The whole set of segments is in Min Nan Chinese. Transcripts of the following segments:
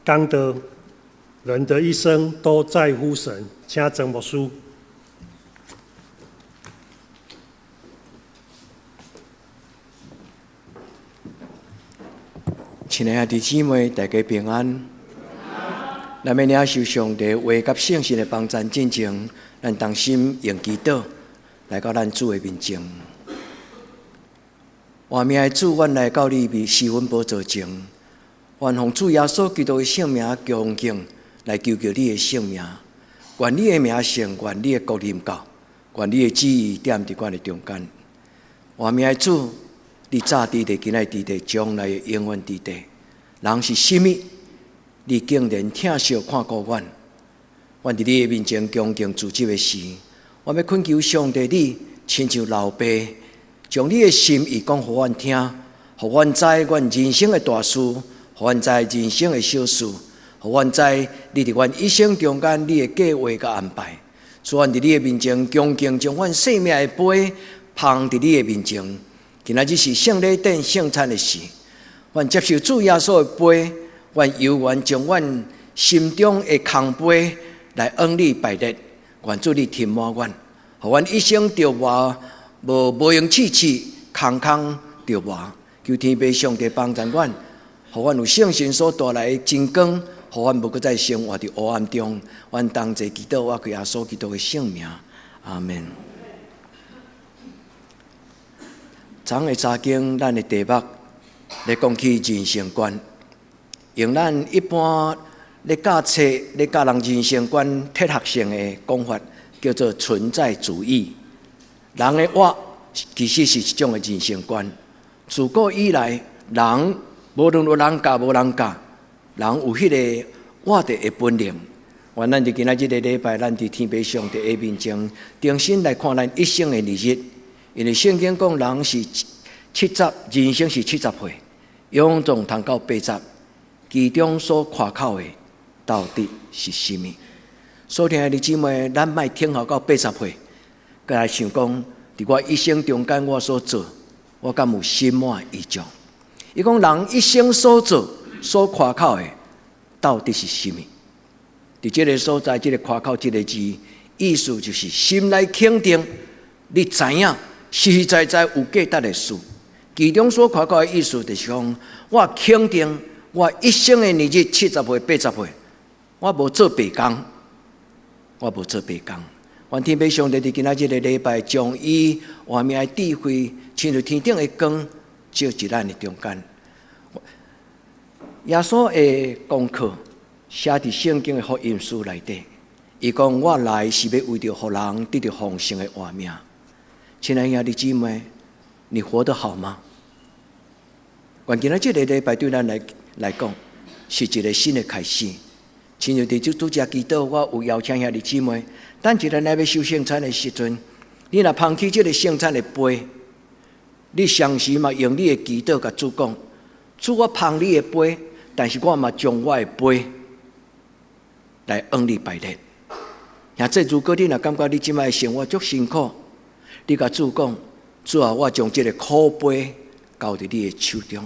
講道，人的一生都在乎神，請曾牧師。親愛的弟兄姊妹，大家平安。咱欲領受上帝話佮聖神的幫贊進前，咱同心用祈禱來到咱主的面前。活命的主，阮來到你面施恩寶座前，願奉主耶穌基督的聖名，恭敬來求求你的聖名。願你的名聖，願你的國臨到，願你的旨意踮佇阮的中間。活命的主，你早佇地，今仔佇地，將來會永遠佇地。人是啥物？你竟然疼惜看顧阮。阮佇你的面前恭敬自執的時，我欲懇求上帝，你親像老爸，將你的心意講予阮聽，予阮知阮人生的大事，予阮知人生的小事，予阮知你佇阮一生中間你的計劃佮安排。主，阮佇你的面前恭敬將阮生命的杯捧佇你的面前。今仔日是聖禮典聖餐的時，阮接受主耶穌的杯，阮猶願將阮心中的空杯來向你擺列，願主你填滿阮，予阮一生著活無用試試，空空著活。求天父上帝幫助阮，予阮有聖神所帶來的真光，予阮無閣再生活佇黑暗中。阮同齊祈禱，倚靠耶穌基督的聖名，阿們。昨昏的查經，咱的題目咧講起人生觀，用咱一般咧教冊咧教人人生觀哲學性的講法，叫做存在主義。人的活其實是一種的人生觀。自古以來，人無論有人教無人教，人有彼个活著的本能。願咱佇今仔這个禮拜，咱佇天父上帝的面前，重新來看咱一生的年日。因為聖經講，人是七十，人生是70歲，勇壯通到80，其中所誇口的到底是啥物？所聽的姊妹，咱莫等候到80歲，閣來想講，佇我一生中間我所做，我敢有心滿意足？伊講人一生所做、所誇口的，到底是啥物？佇這个所在，這个誇口這个字，意思就是心內肯定，你知影。實實在在有價值的事，其中所誇口的意思就是講，我肯定我一生的年日70歲、80歲，我無做白工，我無做白工。願天父上帝佇今仔這个禮拜，將伊活命的智慧，親像天頂的光，照佇咱的中間。耶穌的功課寫佇聖經的福音書內底，伊講我來是欲為著予人得著豐盛的活命。親愛兄弟姊妹，你活得好嗎？願今仔這个禮拜對咱來講，是一个新的開始。親像佇這拄才祈禱，我有邀請兄弟姊妹，等一下咱欲受聖餐的時陣，你若捧起這个聖餐的杯，你同時嘛用你的祈禱共主講：主，我捧你的杯，但是我嘛將我的杯來向你擺列。兄弟，如果你若感覺你這擺生活足辛苦，你共主講，主啊，我將這个苦杯交佇你的手中。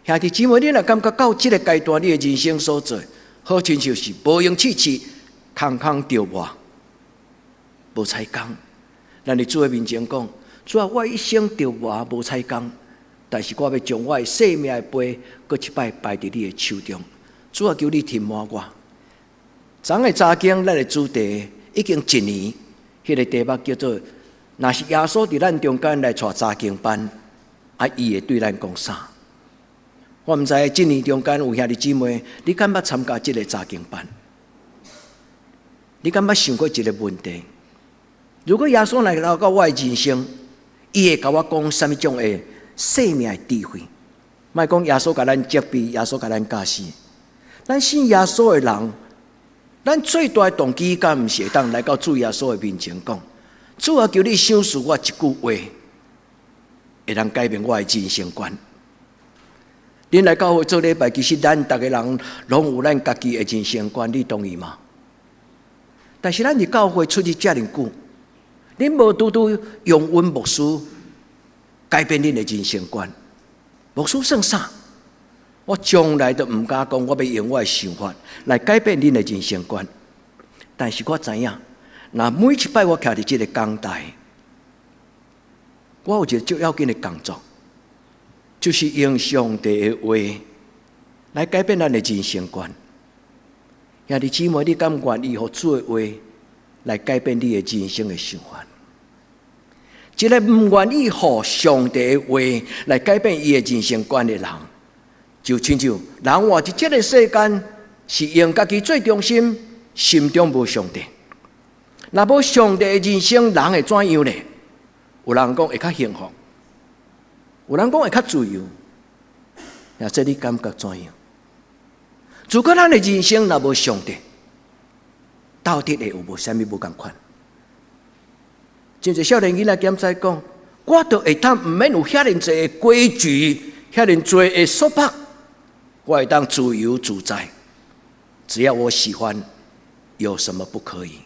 兄弟姊妹，你若感覺到這个階段，你的人生所做，好親像是無閒試試，空空著活，無彩工。咱佇主的面前講，主啊，我一生著活無彩工，但是我欲將我的生命的杯，閣一擺擺佇你的手中。主啊，求你填滿我。昨昏的查經，咱的主題已經一年，彼个題目叫做。若是耶穌佇咱中間來帶查經班，啊，伊會對咱講啥？我毋知這年中間有兄弟姊妹，你敢捌參加這个查經班？你敢捌想過一个問題？如果耶穌來到我的人生，伊會共我講啥物種的生命的智慧？莫講耶穌共咱責備，耶穌共咱教示。咱信耶穌的人，咱最大的動機，敢毋是會當來到主耶穌的面前講？主啊，求你賞賜我一句話，會當改變我的人生觀。恁來教會做禮拜，其實咱逐个人攏有咱家己的人生觀，你同意嗎？但是咱佇教會出入遮爾久，恁無拄拄用阮牧師改變恁的人生觀。牧師算啥？我從來都毋敢講，我欲用我的想法來改變恁的人生觀。但是我知影，若每一擺我徛佇這个講台，我有一个足要緊的工作，就是用上帝的話來改變咱的人生觀。兄弟姊妹，你敢願意予主的話來改變你的人生的想法？一个毋願意予上帝的話來改變伊的人生觀的人，就親像人活佇這个世間，是用家己做中心，心中無上帝。若無上帝的人生，人會怎樣呢？有人講會較幸福，有人講會較自由。也這你感覺怎樣？如果咱的人生若無上帝，到底會有無啥物無仝款？真濟少年囡仔檢使講，我都會當毋免有遐爾濟的規矩，遐爾濟的束縛，我會當自由自在，只要我喜歡，有什麼不可以？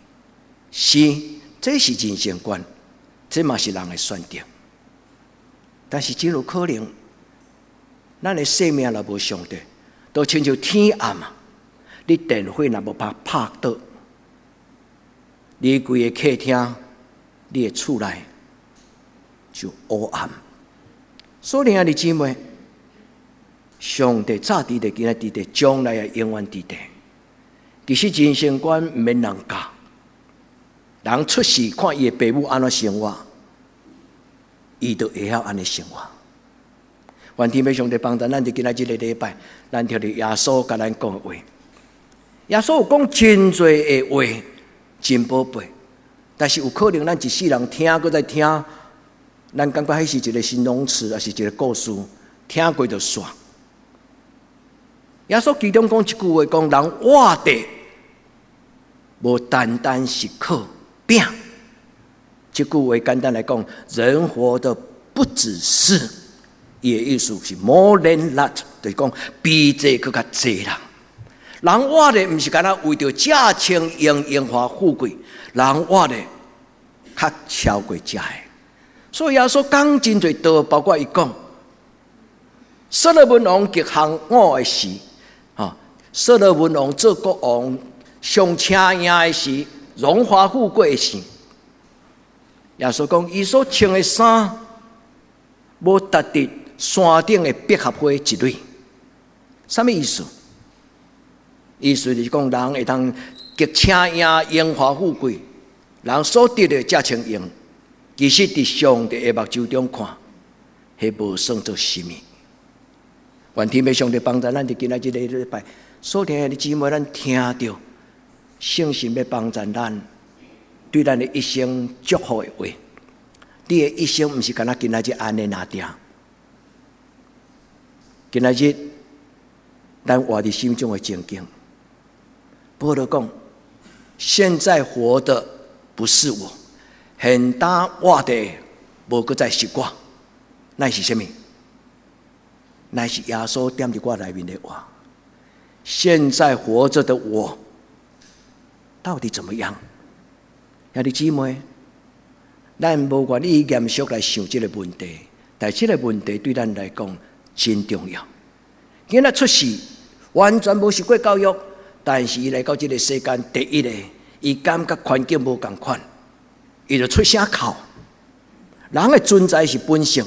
是，這是人生觀，這嘛是人的選擇。但是真有可能，咱的生命若無上帝，都親像天暗啊！你電火若無拍拍倒，你規个客廳，你的厝內就烏暗。所以兄弟姊妹，上帝早佇咧，今仔佇咧，將來也永遠佇咧。其實人生觀毋免人教，人出世看伊的爸母按怎生活，伊就會曉按呢生活。願天父上帝幫助咱佇今仔這个禮拜，咱聽著耶穌共咱講的話。耶穌有講真濟的話，真寶貝，但是有可能咱一世人聽閣再聽，咱感覺彼是一个形容詞，抑是一个故事，聽過就煞。耶穌其中講一句話，講人活著，無單單是靠餅。這句話簡單來講，人活的不只是，伊的意思是 more than that，就是講比這閣較濟啦。人活的毋是干焦為著食穿用榮華富貴，人活的較超過這个。所以耶穌講真濟道，包括伊講，所羅門王極行伍的時，吼，所羅門王做國王上請贏的時，榮華富貴的時，耶穌講，伊所穿的衫，無值得山頂的百合花一蕊，啥物意思？意思就是講，人會當極請贏榮華富貴，人所得的食穿用，其實佇上帝的目睭中看，彼無算做啥物。願天父上帝幫助咱佇今仔這个禮拜，所聽的姊妹，咱聽著聖神欲幫助咱，對咱的一生祝福的話。你的一生毋是干焦今仔日按呢爾定。今仔日咱活佇什種的情境？保羅講：現在活的不是我，現今活的無閣再是我，乃是啥物？乃是耶穌踮佇我內面的活。現在活着的我，到底怎麼樣？兄弟姊妹，咱無願意嚴肅來想這个問題，但這个問題對咱來講真重要。囡仔出世完全無受過教育，但是伊來到這个世間，第一个，伊感覺環境無仝款，伊就出聲哭。人的存在是本性，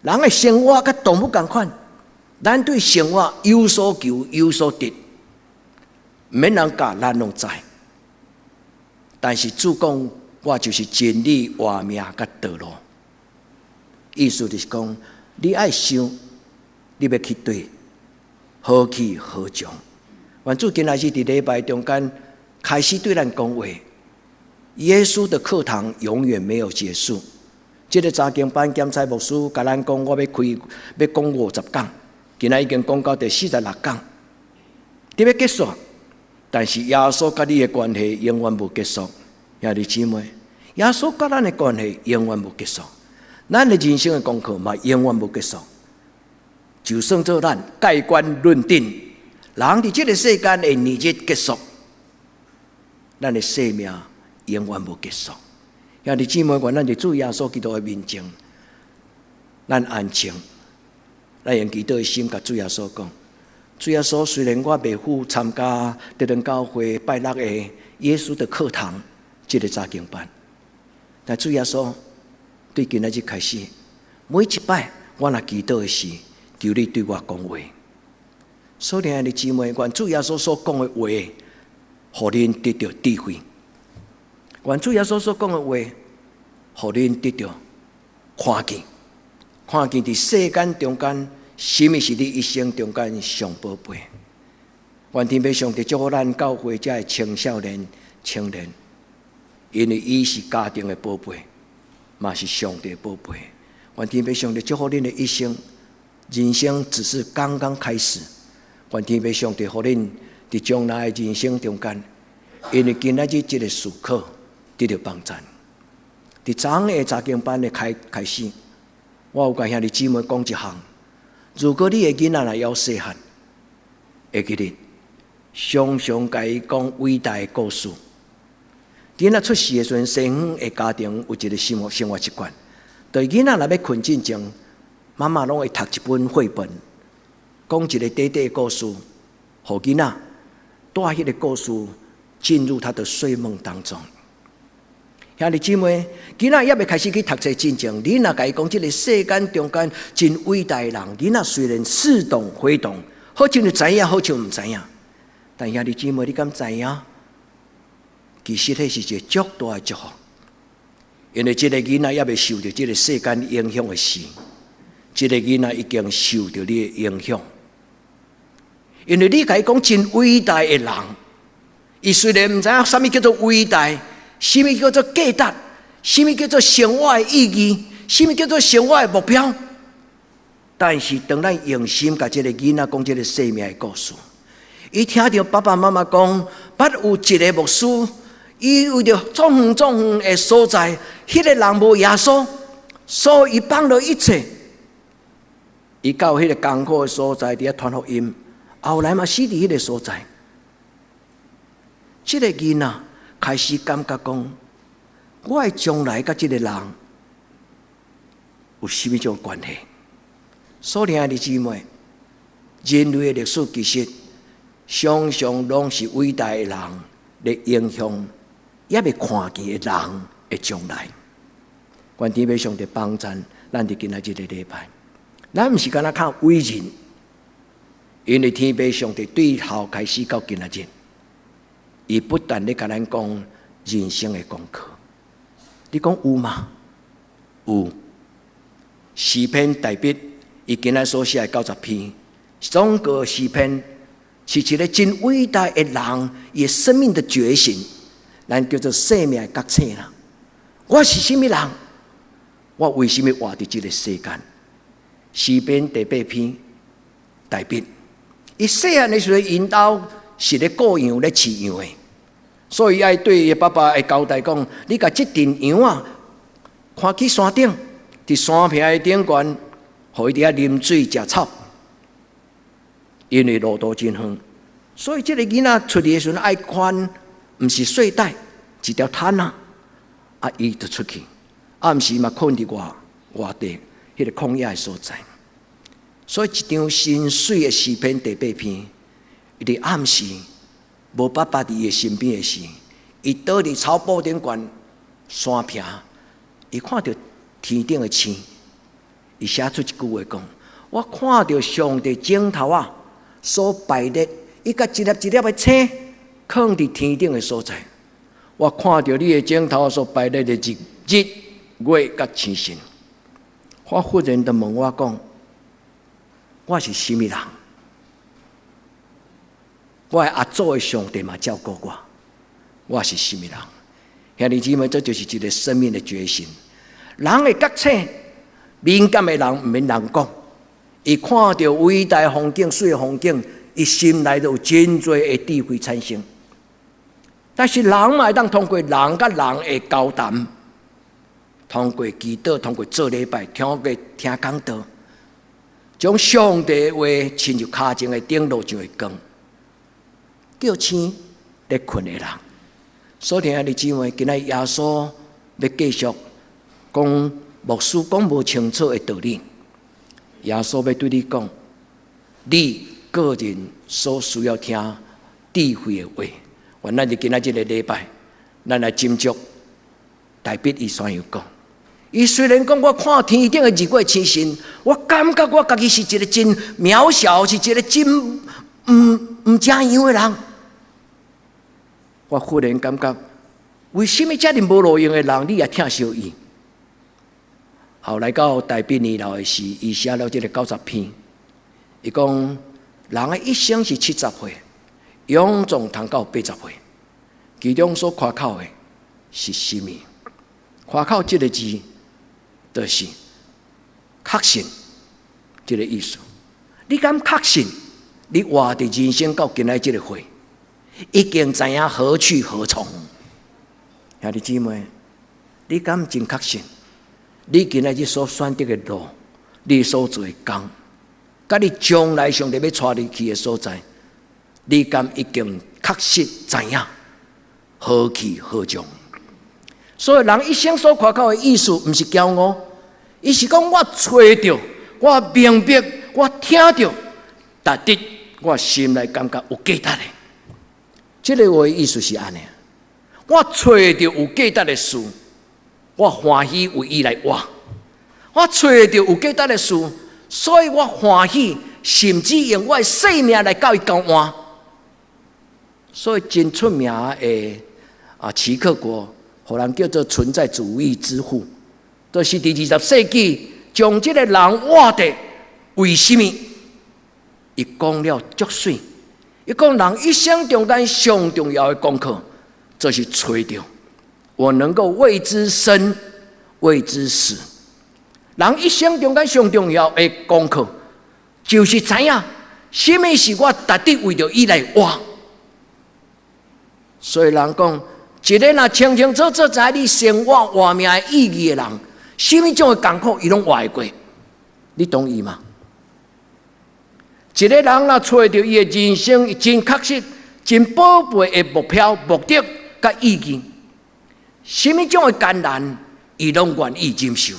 人的生活佮動物仝款，咱對生活有所求有所得，毋免人教，咱攏知。但是主講，我就是真理、活命佮道路。意思就是講，你愛想，你欲去佗，何去何從？願主今仔日佇禮拜中間開始對咱講話。耶穌的課堂永遠沒有結束。這个查經班檢採牧師共咱講，我欲開欲講50講，今仔已經講到第46講，佇欲結束。但是耶穌佮你的關係永遠無結束，兄弟姊妹，耶穌佮咱的關係永遠無結束，咱的人生的功課嘛永遠無結束。就算做咱蓋棺論定，人佇這个世間的年日結束，咱的生命永遠無結束。兄弟姊妹，願咱佇主耶穌基督的面前，咱安靜，咱用祈禱的心，共主耶穌講：主耶穌，雖然我袂赴參加德倫教會拜六的耶穌的課堂這个查經班，但主耶穌對今仔日開始，每一擺我若祈禱的時，求你對我講話。所以，兄弟姊妹，願主耶穌所講的話，予恁得著智慧；願主耶穌所講的話，予恁得著看見，看見佇世間中間，啥物是你一生中間上寶貝。願天父上帝祝福咱教會遮的青少年、青年，因為伊是家庭的寶貝，嘛是上帝的寶貝。願天父上帝祝福恁的一生，人生只是剛剛開始。願天父上帝予恁佇將來的人生中間，因為今仔日這个時刻得著幫贊。佇昨昏的查經班的開始，我有共兄弟姊妹講一項：如果你的囡仔若猶細漢，會記得常常共伊講偉大的故事。囡仔出世的時陣，西方的家庭有一个生活習慣，就是囡仔若欲睏進前，媽媽攏會讀一本繪本，講一个短短的故事，予囡仔帶彼个故事進入他的睡夢當中。兄弟姊妹，囡仔猶未開始去讀冊進前，你若共伊講這个世間中間真偉大的人，囡仔雖然似懂非懂，好像知影，好像毋知影。但兄弟姊妹，你敢知影？其實彼是一个足大的祝福，因為這个囡仔猶未受著這个世間影響的時，這个囡仔已經受著你的影響。因為你共伊講真偉大的人，伊雖然毋知影啥物叫做偉大，啥物叫做價值，啥物叫做生活的意義，啥物叫做生活的目標，但是當咱用心共這个囡仔講這个生命的故事，伊聽著爸爸媽媽講，捌有一个牧師，伊為著足遠足遠的所在，彼个人無耶穌，所以伊放落一切，伊到彼个艱苦的所在，佇遐傳福音，後來嘛死佇彼个所在。這个囡仔開始感覺講，我的將來佮這个人有啥物種關係？所以兄弟姊妹，人類的歷史其實常常攏是偉大的人來影響，猶未看見的人的將來。願天父上帝幫贊咱佇今仔這个禮拜，咱毋是干焦看偉人，因為天父上帝對頭開始到今仔日，伊不斷咧共咱講人生的功課。你講有嗎？有。詩篇大筆，伊今仔所寫的90篇，總個詩篇是一个真偉大的人，伊生命的覺醒，咱叫做生命的覺醒啦。我是啥物人？我為啥物活佇這个世間？詩篇第八篇大筆，伊細漢的時陣，𪜶兜是咧顧羊咧飼羊的，所以愛對伊爸爸會交代講：你共這陣羊仔牽去山頂，佇山坪的頂懸，予伊佇遐啉水食草。因為路途真遠，所以這个囡仔出去的時陣愛牽，毋是睡袋，一條毯仔，啊，伊就出去。暗時嘛睏佇外地彼个曠野的所在。所以一張真媠的詩篇第八篇，伊佇暗時無爸爸佇伊身邊的時，伊倒佇草埔頂懸山坪，伊看著天頂的星，伊寫出一句話講：我看著上帝指頭仔所排列，伊共一粒一粒的星，囥佇天頂的所在。我看著你的指頭所排列的日日月佮星辰，我忽然就問我講：我是啥物人？我的阿祖的上帝嘛照顧我，我是啥物人？兄弟姊妹，這就是一个生命的覺醒。人的覺醒，敏感的人毋免人講，伊看著偉大風景、媠風景，伊心內就有真濟的智慧產生。但是人嘛會當通過人佮人的交談，通過祈禱，通過做禮拜，通過聽講道，將上帝的話親像跤鐘的頂落上的光，叫醒咧睏的人。所以兄弟姊妹，今仔耶穌欲繼續講牧師講無清楚的道理。耶穌欲對你講，你個人所需要聽智慧的話。願咱佇今仔這個禮拜，咱來斟酌大衛伊怎樣講。伊雖然講我看天頂的日月星辰，我感覺我家己是一個真渺小，是一個真毋成樣的人。我忽然感覺，為什麼遮爾無路用的人，你也疼惜伊？後來到大衛年老的時，伊寫了這个90篇。伊講人的一生是70歲，勇壯通到80歲，其中所誇口的是啥物？誇口這个字，就是確信這个意思。你敢確信？你活佇人生到今仔這个歲，已經知影何去何從？兄弟姊妹，你敢真確信？你今仔日所選擇的路，你所做的工，佮你將來上帝欲帶你去的所在，你敢已經確實知影何去何從？所以人一生所誇口的意思，毋是驕傲，伊是講我揣著，我明白，我聽著，值得我心內感覺有價值的。這个話意思是按呢，我揣著有價值的事，我歡喜為伊來活。我揣著有價值的事，所以我歡喜，甚至用我的性命來佮伊交換。所以真出名的啊，齊克果，予人叫做存在主義之父，就是佇20世紀將這个人活著為什麼？伊講了足媠，伊講人一生中間上重要的功課，就是揣著我能夠為之生，為之死。人一生中間上重要的功課，就是知影啥物是我值得為著伊來活。所以人講，一個若清清楚楚知你生活活命的意義的人，啥物種的艱苦伊攏活會過。你同意嗎？一個人若揣著伊的人生真確實、真寶貝的目標、目的佮意義，啥物種的艱難，伊攏願意忍受，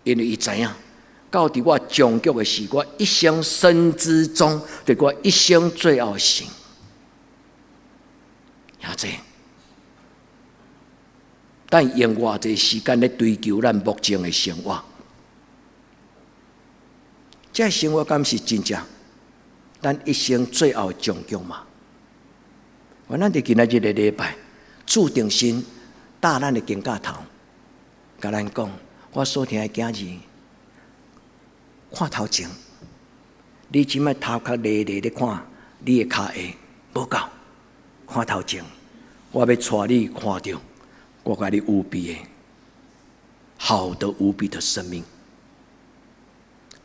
因為伊知影，到佇我終局的時，我一生生之終，對我一生最後的事。兄弟，咱用偌濟時間咧追求咱目前的生活，這生活敢是真正咱一生最後的終局嗎？我咱佇今仔這个禮拜，注定神搭咱的肩胛頭，共咱講，我所疼的囝兒，看頭前，你這擺頭殼犁犁咧看你的跤下，無夠，看頭前，我欲帶你看著我共你預備的好的無比的生命。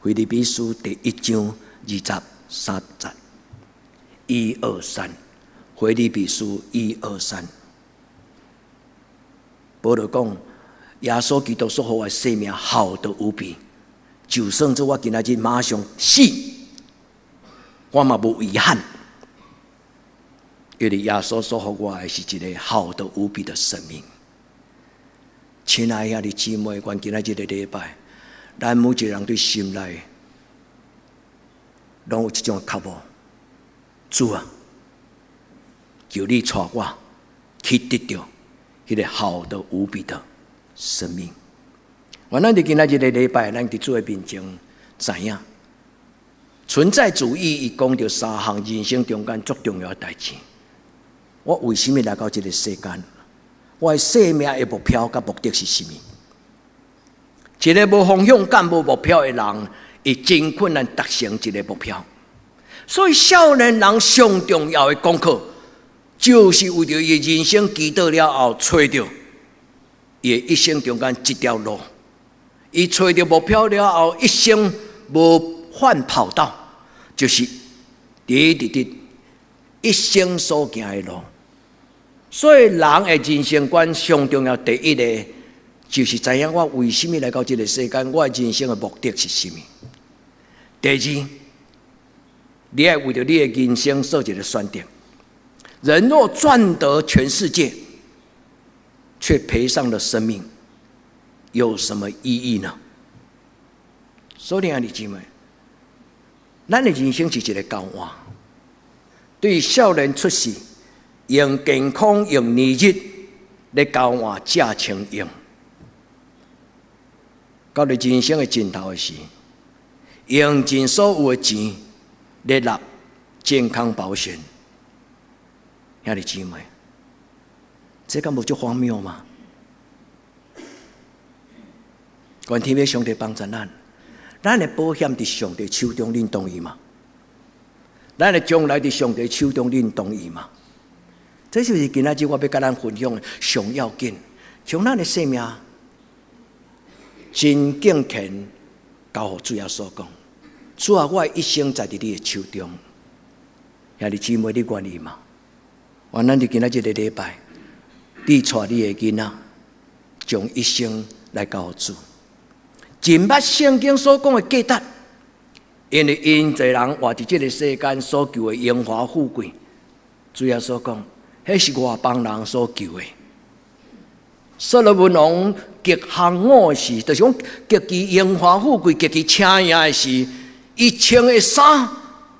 腓立比書第一章23節，一二三，腓立比書一二三，保羅講，耶穌基督所予我的生命好的無比，就算做我今仔日馬上死，我嘛無遺憾，因為耶穌所予我的是一个好的無比的生命。親愛兄弟姊妹，願今仔這个禮拜，咱每一个人對心內，攏有這種渴慕。主啊，求你帶我去得著彼个好的無比的生命。願咱佇今仔這个禮拜，咱佇主的面前知影，存在主義伊講著三項人生中間足重要的代誌。我為什麼來到這个世間？我的生命的目標佮目的是啥物？一个無方向感、無目標的人，伊真困難達成一个目標。所以少年人上重要的功課，就是為著伊人生祈禱了後，揣著伊的一生中間這條路。伊揣著目標了後，一生無換跑道，就是佇佇佇一生所行的路。所以人的人生觀上重要第一个，就是知影我為什麼來到這个世間，我的人生的目的是啥物。第二，你愛為著你的人生做一个選擇。人若賺得全世界，卻賠上了生命，有什麼意義呢？所以兄弟姊妹，咱的人生是一个交換。對少年出世，用健康、用年日來交換食穿用；到佇人生的盡頭的時，用盡所有的錢來納健康保險。兄弟姊妹，這敢無足荒謬嗎？願天父上帝幫助咱，咱的保險佇上帝手中，恁同意嗎？咱的將來佇上帝手中，恁同意嗎？這就是今仔日我欲佮咱分享的上要緊，將咱的生命真敬虔交予主耶穌講，主啊，我的一生在佇你的手中。兄弟姊妹，你願意嗎？願咱佇今仔這个禮拜，你帶你的囡仔，將一生來交予主。真捌聖經所講的價值，因為𪜶濟人活佇這个世間所求的榮華富貴，主耶穌講，彼是外邦人所求的。所羅門王極行五時，就是講極其榮華富貴、極其請贏的時，伊穿的衫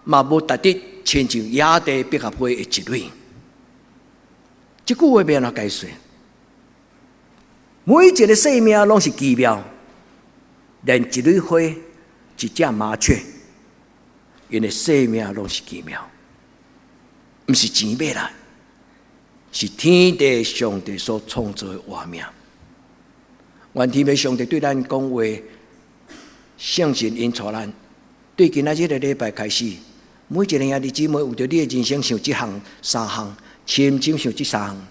嘛無值得親像野地百合花的一蕊。這句話欲按怎解說？每一个生命攏是奇妙，連一蕊花、一隻麻雀，𪜶的生命攏是奇妙，毋是錢買來，是天地上帝所創造的活命。願天父上帝對咱講話，聖神引導咱。對今仔這个禮拜開始，每一个兄弟姊妹為著你的人生想這項三項，深深想這三項。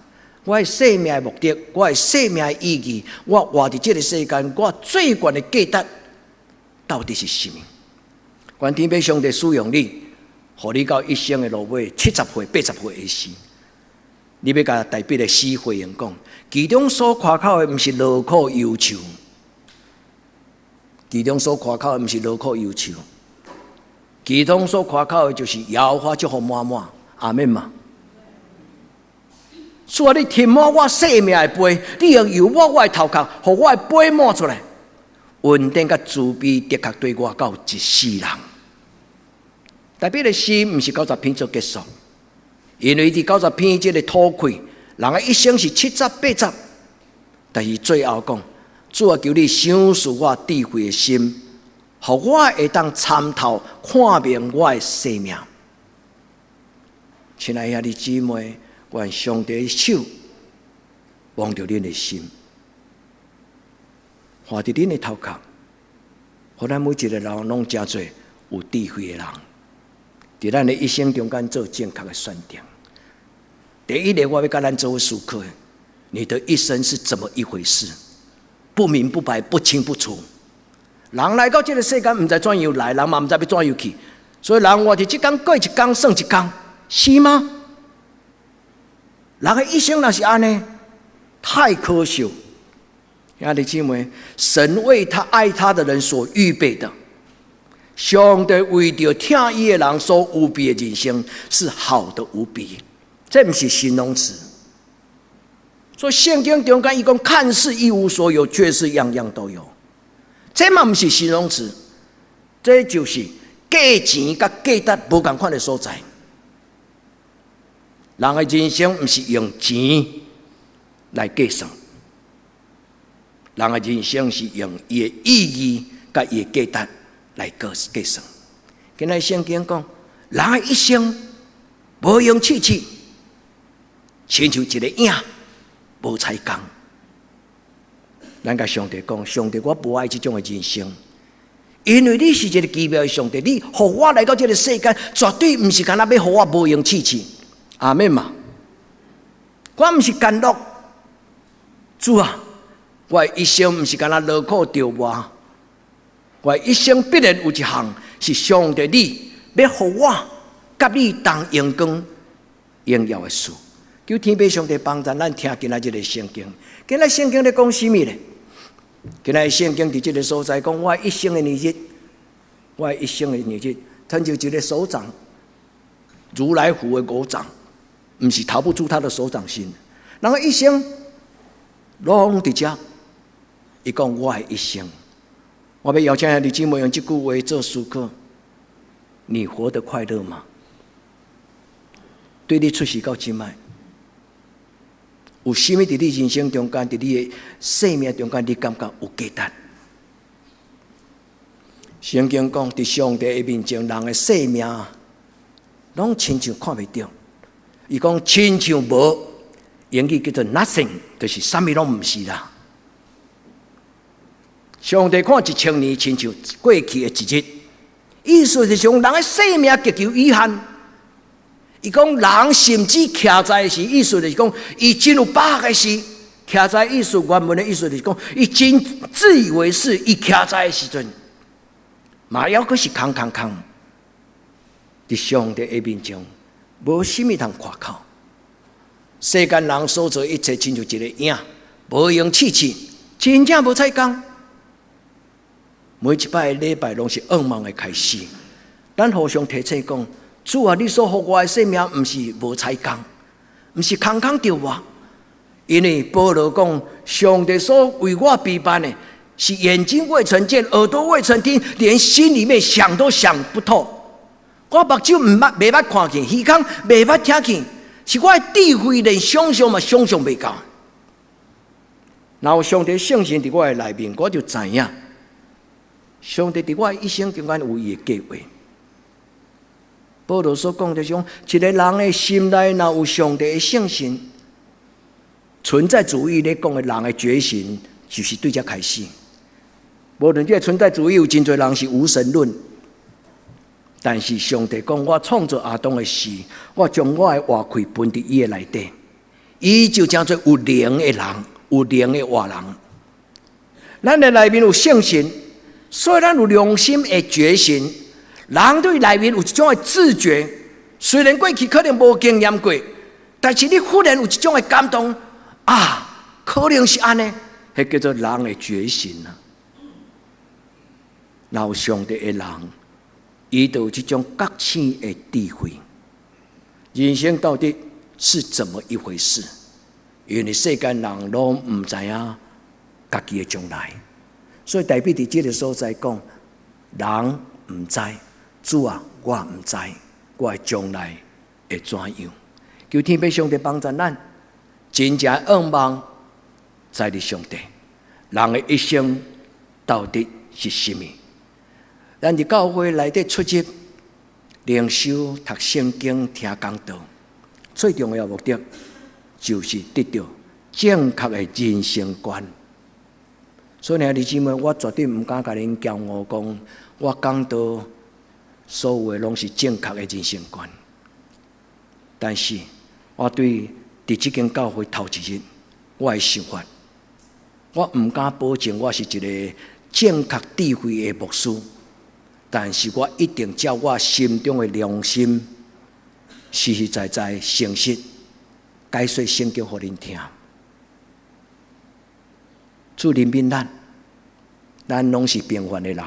我的生命的目的，我的生命的意義，我活佇這个世間，我最懸的價值，到底是啥物？願天父上帝使用你，予你到一生的落尾，70歲、80歲的時，你欲共大衛的詩回應講，其中所誇口的毋是勞苦憂愁，其中所誇口的毋是勞苦憂愁，其中所誇口的就是耶和華祝福滿滿，阿們嘛。主啊，你填滿我生命的杯，你用油抹我的頭殼，予我的杯滿出來。恩典佮慈悲的確綴我到一世人。大衛的詩毋是九十篇做結束，因為佇九十篇這个土氣，人的一生是七十八十，但是最後講，主啊，求你賞賜我智慧的心，予我會當參透看明我的生命。親愛兄弟姊妹，願上帝的手摸著恁的心，看佇恁的頭殼，予咱每一个人攏成做有智慧的人，佇咱的一生中間做正確的選擇。第一个，我欲佮咱做思考，你的一生是怎麼一回事？不明不白，不清不楚。人來到這个世間，毋知怎樣來，人嘛毋知欲怎樣去，所以人活佇這工過一工算一工，是嗎？人的一生若是按呢，太可惜。兄弟姊妹，神為他愛他的人所預備的，上帝為著疼伊的人所預備的人生是好的無比，這毋是形容詞。所以聖經中間伊講，看似一無所有，卻是樣樣都有。這嘛毋是形容詞，這就是價錢佮價值無仝款的所在。人的人生毋是用錢來計算，人的人生是用伊的意義佮伊的價值來計算。今仔聖經講，人的一生無用試試，親像一个影，無彩工。咱共上帝講，上帝，我無愛這種的人生，因為你是一个奇妙的上帝，你予我來到這个世間，絕對毋是干焦欲予我無用試試。阿們嘛，我毋是干樂，主啊，我的一生毋是干焦勞苦著磨，我的一生必然有一項是上帝你欲予我佮你同榮光榮耀的事。求天父上帝幫助咱聽今仔這个聖經。今仔聖經咧講啥物咧？今仔聖經佇這个所在講，我一生的年日，我一生的年日，親像一个手掌，如來佛的五掌。毋是逃不出他的手掌心。人的一生攏佇遮，伊講我的一生，我欲邀請兄弟姊妹用這句話做思考：你活得快樂嗎？對你出世到這擺，有啥物佇你人生中間，佇你的生命中間，你感覺有價值？聖經講，佇上帝的面前，人的生命攏親像看袂著。伊講親像無，英語叫做 nothing，就是啥物攏毋是啦。上帝看1000年，親像過去的一日，意思是講人的生命極其有限。伊講人甚至徛在的時，意思就是講伊真有把握的時，徛在意思原文的意思就是講，伊真自以為是，伊徛在的時陣，嘛猶閣是空空空。佇上帝的面前，無啥物通誇口。世間人所做一切，親像一個影，無用刺刺，真正無彩工。每一擺禮拜攏是願望的開始，咱互相提醒講：主啊，你所予我的生命，毋是無彩工，毋是空空著我。因為保羅講，上帝所為我備辦的，是眼睛未曾見，耳朵未曾聽，連心裡面想都想不透。我目睭毋捌，袂捌看見，耳孔袂捌聽見，是我的智慧連想象嘛想象袂到。若有上帝聖神佇我的內面，我就知影，上帝佇我的一生中間有伊的計劃。保羅所講就是講，一個人的心內若有上帝的聖神，存在主義咧講的人的覺醒，就是對這開始。無論這個存在主義有真濟人是無神論，但是上帝講，我創造亞當的時，我將我的活氣噴佇伊的內底，伊就成做有靈的人，有靈的活人。咱的內面有聖神，所以咱有良心的覺醒。人對內面有一種的自覺，雖然過去可能無經驗過，但是你忽然有一種的感動啊，可能是按呢，彼叫做人的覺醒啊。若有上帝的人，伊就有這種覺醒的智慧。人生到底是怎麼一回事？因為世間人攏毋知影家己的將來，所以大衛佇這个所在講，人毋知，主啊，我毋知，我的將來會怎樣？求天父上帝幫助咱，真正仰望在佇上帝。人的一生到底是啥物？咱佇教會內底出入靈修、讀聖經、聽講道，最重要目的就是得著正確的人生觀。所以兄弟姊妹，我絕對毋敢共恁驕傲講，我講道所有的攏是正確的人生觀。但是，我對佇這間教會頭一日，我的想法，我毋敢保證我是一個正確智慧的牧師，但是我一定照我心中的良心，實實在在誠實解說聖經予恁聽。主憐憫咱，咱攏是平凡的人。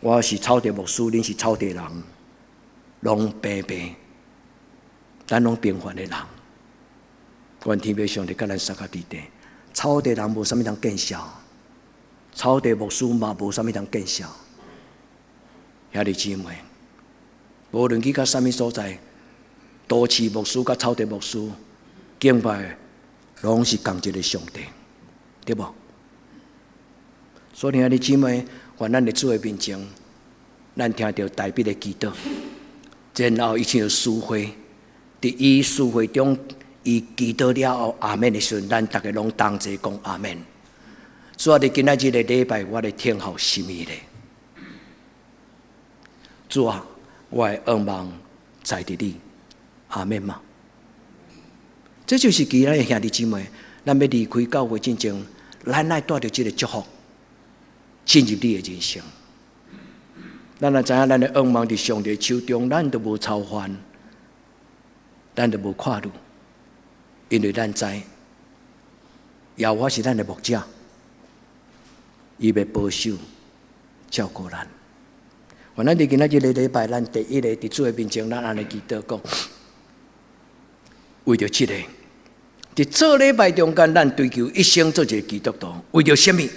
我是草地牧師，恁是草地人，攏平平，咱攏平凡的人。願天父上帝佮咱相佮佇底。草地人無啥物通見笑，草地牧師嘛無啥物通見笑。兄弟姊妹，無論去到啥物所在，都市牧師佮草地牧師敬拜，攏是仝一个上帝，對無？所以兄弟姊妹，願咱佇主的面前，咱聽著大衛的祈禱，然後伊唱詩會，佇伊詩會中，伊祈禱了後，阿門的時陣，咱逐家攏同齊講阿門。主啊，佇今仔日的禮拜，我咧聽候啥物咧？主啊，我的願望在佇你，阿門嗎？這就是其他的兄弟姊妹，咱欲離開教會進前，咱愛帶著這个祝福進入你的人生。咱若知影咱的願望佇上帝手中，咱就無操煩，咱就無看慮，因為咱知耶和華是咱的牧者，伊欲保守照顧咱。願咱佇今仔日个禮拜，咱第一个佇主的面前，咱按呢祈禱講，為著這个，佇做禮拜中間，咱追求一生做一个基督徒，為著啥物？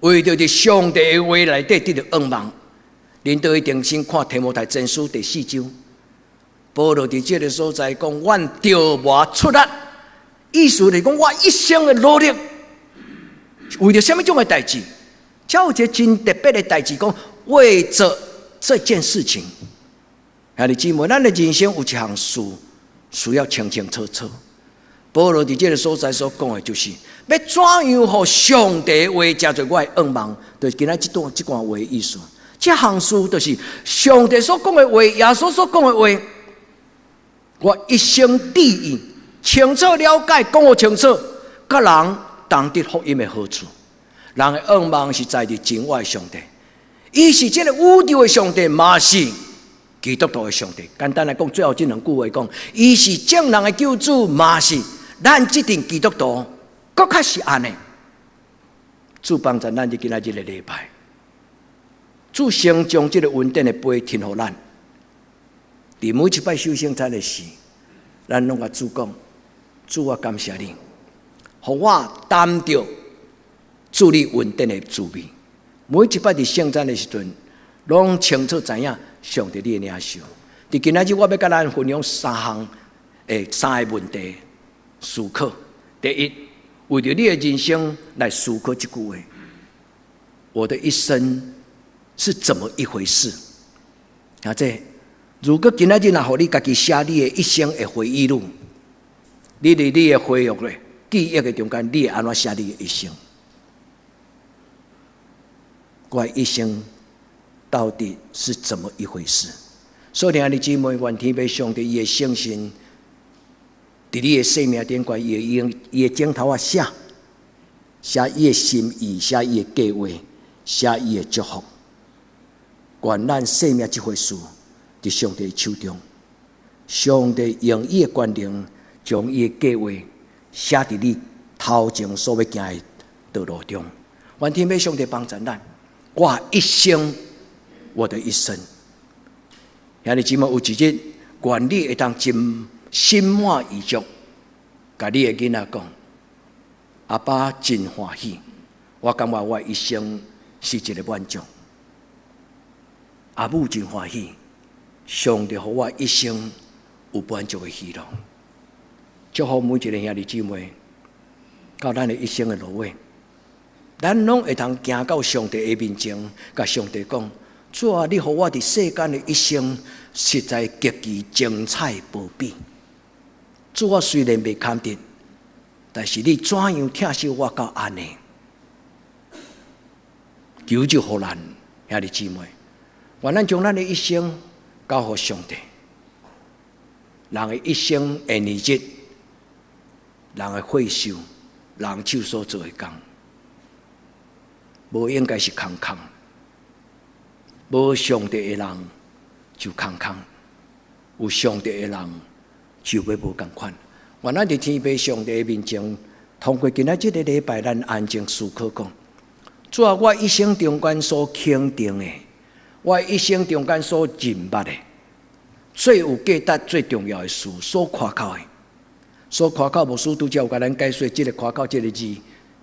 為著佇上帝的話內底得著仰望。恁都一定先看提摩太前書第四章，保羅佇這个所在講：阮著磨出力，意思是講我一生的努力，為著啥物種的代誌？遮有一个真特別的代誌，講為著這件事情。兄弟姊妹，咱的人生有一項事需要清清楚楚。保羅佇這个所在所講的，就是欲怎樣予上帝的話成做我的仰望，就是今仔這段這段話的意思。這項事就是上帝所講的話，耶穌所講的話，我一生致意清楚了解，講予清楚，佮人同得福音的好處。人的仰望是在佇真活的上帝，伊是這个宇宙的上帝，嘛是基督徒的上帝。簡單來講，最後這兩句話講，伊是眾人的救主，嘛是咱這陣基督徒，閣較是按呢。主幫助咱佇今仔日的禮拜，主先將這个恩典的杯呈予咱。佇每一擺守聖餐的時，咱攏共主講：主，我感謝你，予我擔著主你恩典的滋味。每一擺佇聖餐的時陣，攏清楚知影上帝你的領受。佇今仔日，我欲共咱分享三項，三个問題思考。第一，為著你的人生來思考這句話：我的一生是怎麼一回事？啊，這如果今仔日若予你家己寫你的一生的回憶錄，你佇你的回憶咧記憶的中間，你會按怎寫你的一生？我的一生到底是怎麼一回事？所以，兄弟姊妹，願天父上帝伊的聖神，佇你的生命頂懸，伊會用伊的指頭仔寫，寫伊的心意，寫伊的計劃，寫伊的祝福。願咱生命這回事，佇上帝手中，上帝用伊的權能，將伊的計劃寫佇你頭前所欲行的道路中。願天父上帝幫助咱，我一生，我的一生。兄弟姊妹，有一日，願你會當真心滿意足，共你的囡仔講：阿爸真歡喜，我感覺我一生是一个滿足。阿母真歡喜，上帝予我一生有滿足的喜樂。祝福每一个兄弟姊妹，到咱的一生的落尾，咱攏會當行到上帝的面前，共上帝講：主啊，你予我佇世間的一生，實在極其精彩無比。主，我雖然袂堪得，但是你怎樣疼惜我到按呢？求主予咱兄弟姊妹，願咱將咱的一生交予上帝。人的一生的年日，人的歲壽，人手所做的工，無應該是空空。無上帝的人就空空，有上帝的人就欲無仝款。願咱佇天父上帝的面前，通過今仔這个禮拜，咱安靜思考講：主啊，我一生中間所肯定的，我一生中間所認捌的，最有價值、最重要的事，所誇口的，所誇口牧師拄才有共咱解說，這个誇口這个字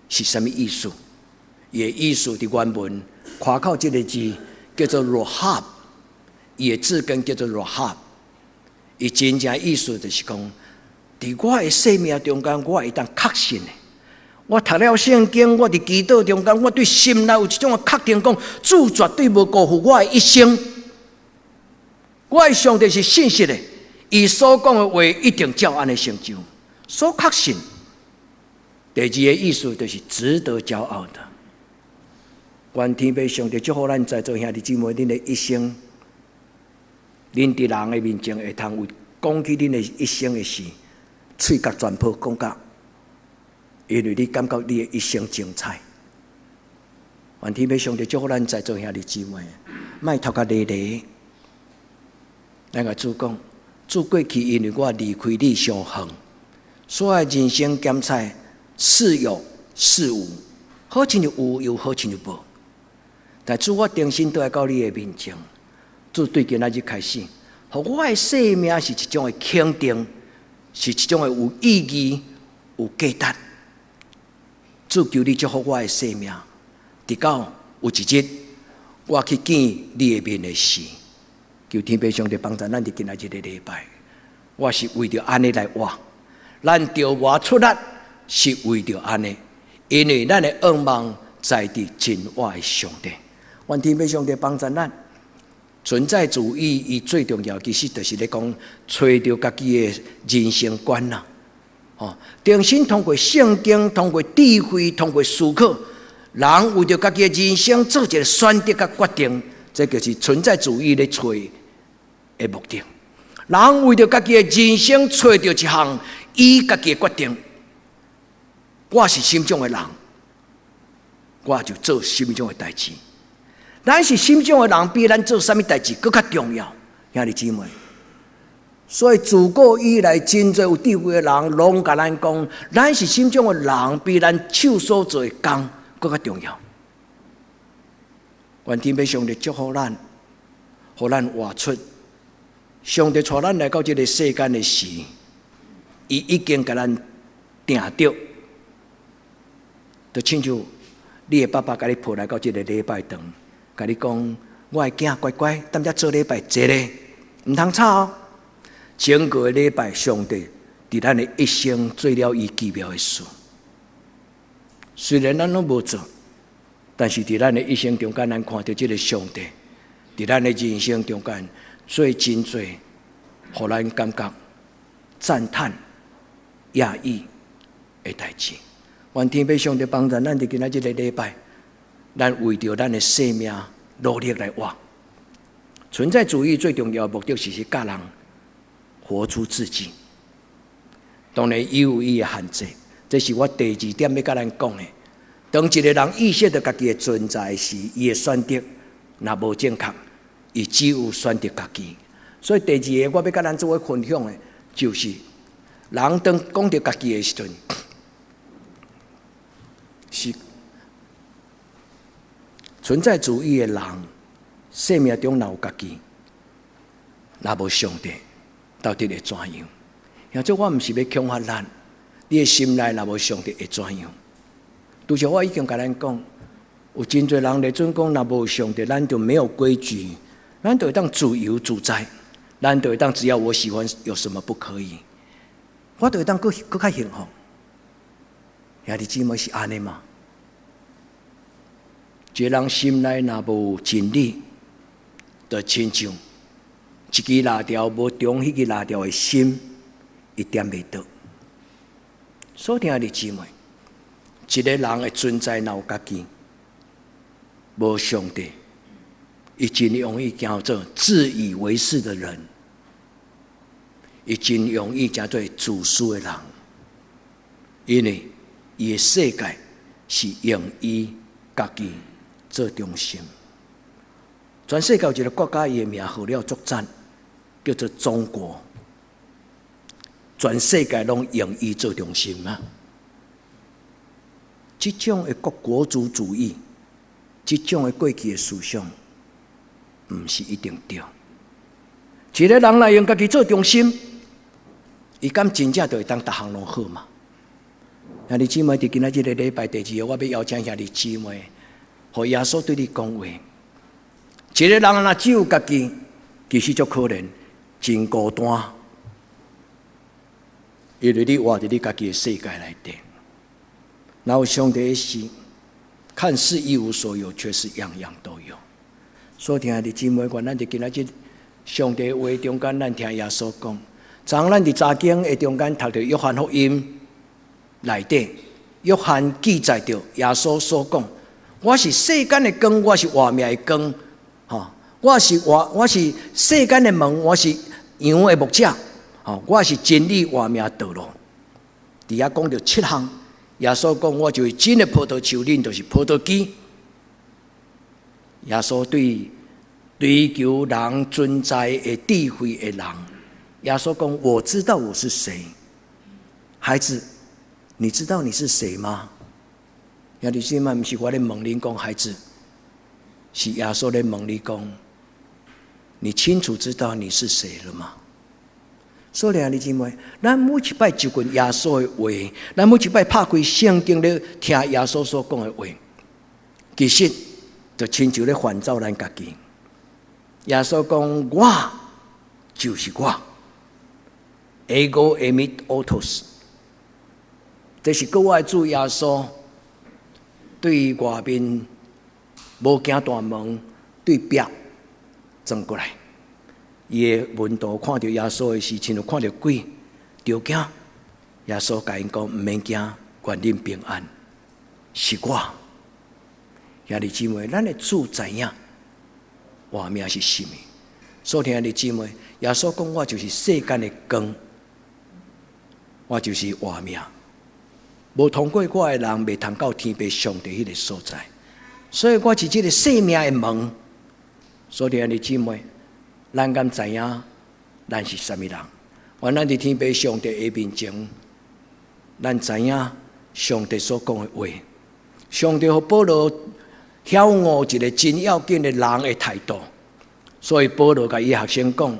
是啥物意思？伊的意思佇原文，誇口這个字叫做 rahab，伊的字根叫做 rahab，伊真正意思就是講，佇我的生命中間，我會當確信的。我讀了聖經，我佇祈禱中間，我對心內有一種的確定，講主絕對無辜負我的一生。我的上帝是信實的，伊所講的話一定照按呢成就。所確信。第二個意思就是值得驕傲的。願天父上帝祝福咱在座兄弟姊妹，恁的一生，恁佇人的面前會通有講起恁的一生的事，喙角全部講甲，因為你感覺你的一生精彩。願天父上帝祝福咱在座兄弟姊妹，莫頭殼犁犁。咱共主講，主過去因為我離開你傷遠，所以人生兼彩似有似無，好親像有又好親像無。但主，我重新倒來到你的面前，主對今仔日開始，予我的生命是一種的肯定，是一種的有意義、有價值。主求你祝福我的生命，直到有一日，我去見你的面的時，求天父上帝幫助咱佇今仔這個禮拜，我是為著按呢來活，咱著活出力是為著按呢，因為咱的願望在佇真活的上帝。願天父上帝幫助咱。存在主義伊最重要，其實就是咧講揣著家己的人生觀啦。吼，重新通過聖經、通過智慧、通過思考，人為著家己的人生做一個選擇佮決定，這就是存在主義咧揣的目的。人為著家己的人生揣著一項伊家己的決定，我是啥物種的人，我就做啥物種的代誌。咱是啥物種的人，比咱做啥物代誌閣較重要，兄弟姊妹。所以自古以來，真濟有智慧的人，攏共咱講，咱是啥物種的人，比咱手所做的工閣較重要。願天父上帝祝福咱，予咱活出上帝帶咱來到這個世間的時，伊已經共咱定著，就親像你的爸爸共你抱來到這個禮拜堂，共你講，我的囝乖乖，踮遮做禮拜一个，毋通吵哦。整個禮拜，上帝佇咱的一生做了伊奇妙的事。雖然咱攏無做，但是佇咱的一生中間，咱看著這個上帝佇咱的人生中間做真濟，予咱感覺讚嘆、訝異的代誌。願天父上帝幫助咱佇今仔這個禮拜，咱為著咱的生命努力來活。存在主義最重要的目的是是教人活出自己。當然，伊有伊的限制，這是我第二點欲共咱講的。當一個人意識著家己的存在時，伊的選擇若無正確，伊只有選擇家己。所以第二个我欲共咱做伙分享的，就是人當講著家己的時陣，是存在主義的人，生命中若有家己，若無上帝，到底會怎樣？兄弟，我毋是欲恐嚇咱，你的心內若無上帝會怎樣？拄才我已經共咱講，有真濟人咧準講，若無上帝，咱就沒有規矩，咱就會當自由自在，咱就會當只要我喜歡，有什麼不可以？我就會當閣閣較幸福。兄弟姊妹是按呢嗎？一個人心內若無真理，就親像一支蠟燭無著彼支蠟燭的心，伊點袂著。所以兄弟姊妹，一個人的存在若有家己，無上帝，伊真容易成做自以為是的人，伊真容易成做自私的人，因為伊的世界是用伊家己做中心。全世界有一個國家，伊的名號了足讚，叫做中國。全世界攏用伊做中心啊！這種的國國族主義，這種的過去的思想，毋是一定對。一個人來用家己做中心，伊敢真正就會當逐項攏好嗎？兄弟姊妹，佇今仔這個禮拜第二個，我欲邀請兄弟姊妹，予耶穌對你講話。一個人若只有家己，其實足可憐，真孤單。因為你活佇你家己的世界內底，然後上帝的時，看似一無所有，卻是樣樣都有。所以，兄弟姊妹，願咱佇今仔日上帝話中間，咱聽耶穌講。昨咱佇查經的中間讀著約翰福音內底，約翰記載著耶穌所講：我是世間的光，我是活命的光，吼！我是活，我是世間的門，我是羊的牧者。吼！我是真理活命道路。佇遐講著七項，耶穌講我就是真的葡萄樹，恁就是葡萄枝。耶穌對追求人存在的智慧的人，耶穌講：我知道我是誰。孩子，你知道你是誰嗎？兄弟姊妹，毋是我咧問恁講，孩子，是耶穌咧問你講，你清楚知道你是誰了嗎？所以兄弟姊妹，咱每一擺就近耶穌的話，咱每一擺拍開聖經咧聽耶穌所講的話，其實就親像咧反照咱家己。耶穌講：我就是我，ego eimi autos。這是閣我的主耶穌對外面無驚大門，對壁轉過來。伊的門徒看著耶穌的時，親像看著鬼，著驚。耶穌共𪜶講：毋免驚，願恁平安，是我。兄弟姊妹，咱的主知影活命是啥物？所以兄弟姊妹，耶穌講我就是世間的光，我就是活命。無通過我的人，袂通到天父上帝彼个所在。所以我是這个生命的門。所以兄弟姊妹，咱敢知影咱是啥物人？願咱佇天父上帝的面前，咱知影上帝所講的話。上帝予保羅曉悟一个真要緊的人的態度，所以保羅共伊學生講：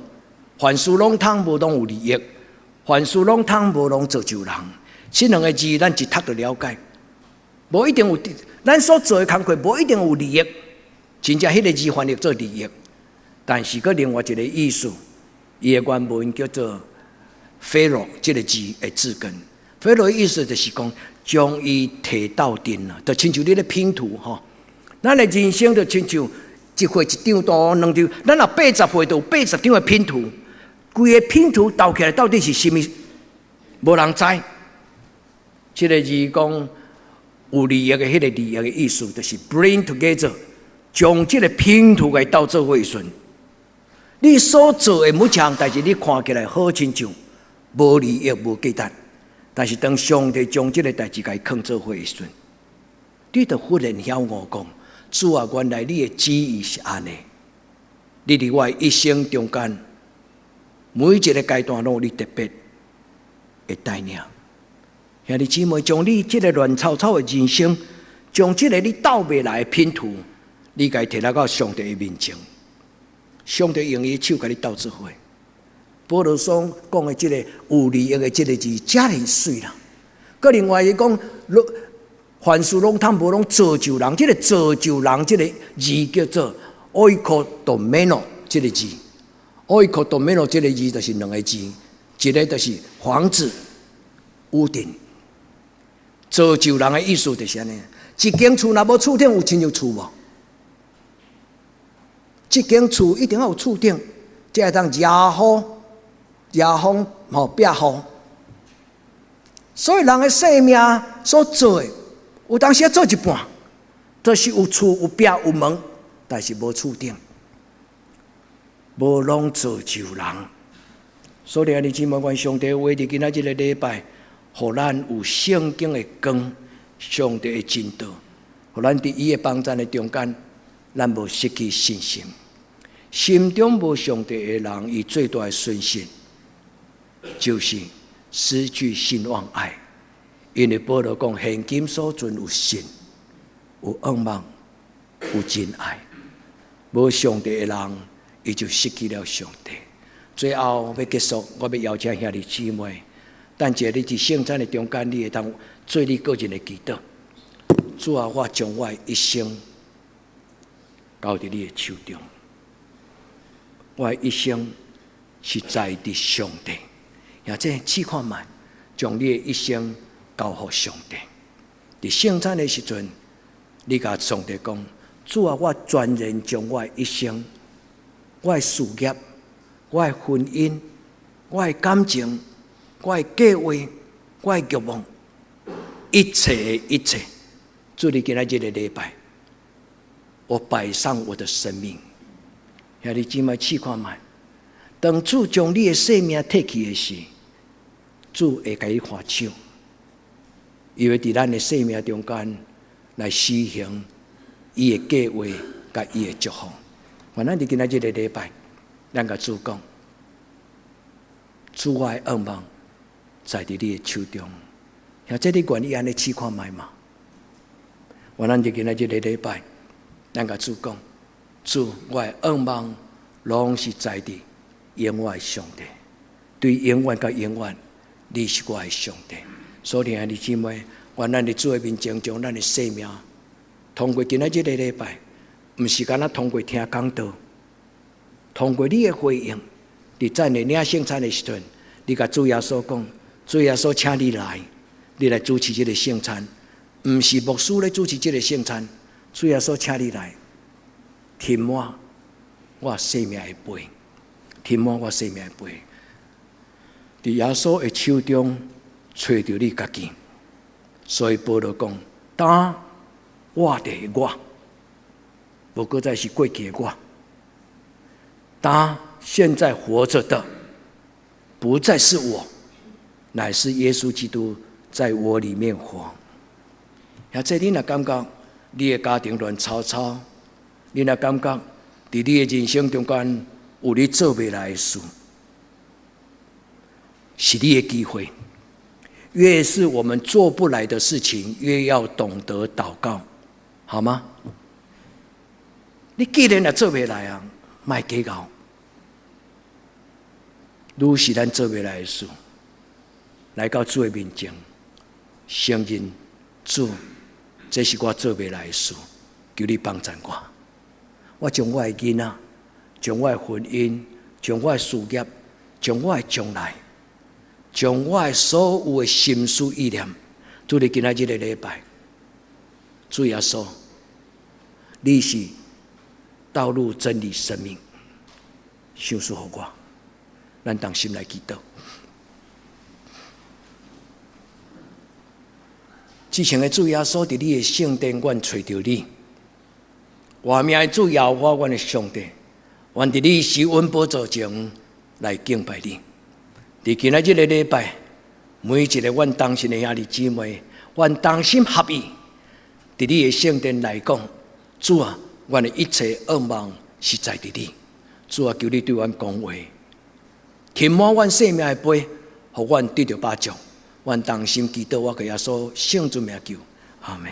凡事攏通，無攏有利益；凡事攏通，無攏造就人。這兩个字，咱一讀就了解，無一定有，咱所做的工課無一定有利益。真正彼个字翻譯做利益，但是閣另外一个意思，伊的原文叫做 “phero” 這个字的字根。phero 的意思就是講，將伊提鬥陣啊，就親像你咧拼圖吼。咱的人生就親像一歲一張圖、兩張，咱若80歲就有80張的拼圖，規个拼圖鬥起來到底是啥物？無人知。這个字講有利益的彼个利益的意思，就是 bring together，將這个拼圖共鬥做伙時陣，你所做的每一項代誌，你看起來好親像無利益、無價值，但是當上帝將這个代誌共伊囥做伙的時陣，你就忽然曉悟講：主啊，原來你的旨意是按呢。你佇我的一生中間，每一个階段攏有你特別的帶領。兄弟姊妹，將你這个亂糟糟的人生，將這个你鬥袂來的拼圖，你共伊提來到上帝的面前，上帝用伊的手共你鬥做伙。保羅所講的這个有利益的這个字，遮爾媠啦。閣另外伊講，凡事攏通，無攏造就人，這个造就人這个字叫做 oikodomeo 這个字，oikodomeo 這个字就是兩个字，一个就是房子、屋頂。造就人的意思就是按呢，一間厝若無厝頂有親像厝無？這間厝一定要有厝頂，才會當遮雨、遮風、吼避雨。所以人的生命所做的，有當時做一半，就是有厝、有壁、有門，但是無厝頂，無攏造就人。所以兄弟姊妹，願上帝話佇今仔這个禮拜，予咱有聖經的光，上帝的真道，予咱佇伊的幫贊的中間，咱無失去信心。心中無上帝的人，伊最大的損失就是失去信望愛。因為保羅講，現今所存有信、有仰望、有真愛。無上帝的人，伊就失去了上帝。最後欲結束，我欲邀請兄弟姊妹，等一下你佇聖餐的中間，你會當做你個人的祈禱。主啊，我將我的一生交佇你的手中。我的一生是在佇上帝，或者試看覓，將你的一生交予上帝。佇聖餐的時陣，你共上帝講：主啊，我全然將我的一生、我的事業、我的婚姻、我的感情、我的計劃、我的慾望，一切的一切，主你今仔這个禮拜，我擺上我的生命。兄弟姊妹試看覓，當主將你的生命提去的時，主會共你看手，伊會佇咱的生命中間來實行伊的計劃佮伊的祝福。願咱佇今仔這个禮拜，咱共主講，主我的願望在佇你的手中，或者你願意按呢試看覓嗎？願咱佇今仔這个禮拜，咱共主講，主，我的願望攏是在佇永遠的上帝，對永遠到永遠，你是我的上帝。所以兄弟姊妹，願咱佇主的面前，將咱的生命通過今仔這个禮拜，毋是干焦通過聽講道，通過你的回應，佇等下領聖餐的時陣，你共主耶穌講：主耶穌，請你來，你來主持這个聖餐，毋是牧師咧主持這个聖餐。主耶穌，請你來，填滿我生命的杯，填滿我生命的杯。佇耶穌的手中揣著你家己，所以保羅講：當活的我，無閣再是過去的我。當現在活著的，不再是我，乃是耶穌基督在我裡面活。或者你若感覺你的家庭亂糟糟，你若感覺佇你的人生中間有你做袂來的事，是你的機會。越是我們做不來的事情，越要懂得禱告，好嗎？你既然也做袂來啊，莫計較。愈是咱做袂來的事，來到主的面前，承認主，這是我做袂來的事，求你幫贊我。我將我的囡仔，將我的婚姻，將我的事業，將我的將來，將我的所有的心思意念，主你今仔這个禮拜，主耶穌，你是道路、真理、生命，賞賜予我，咱同心來祈禱。至聖的主耶穌，佇你的聖殿，阮揣著你。活命的主耶和華，阮的上帝，願佇你施恩寶座前來敬拜你。佇今仔這个禮拜，每一个阮同心的兄弟姊妹，阮同心合意，佇你的聖殿來講，主啊，阮的一切願望是在佇你。主啊，求你對阮講話，填滿阮生命的杯，予阮得著飽足。阮同心祈禱，我共耶穌聖尊名求，阿門。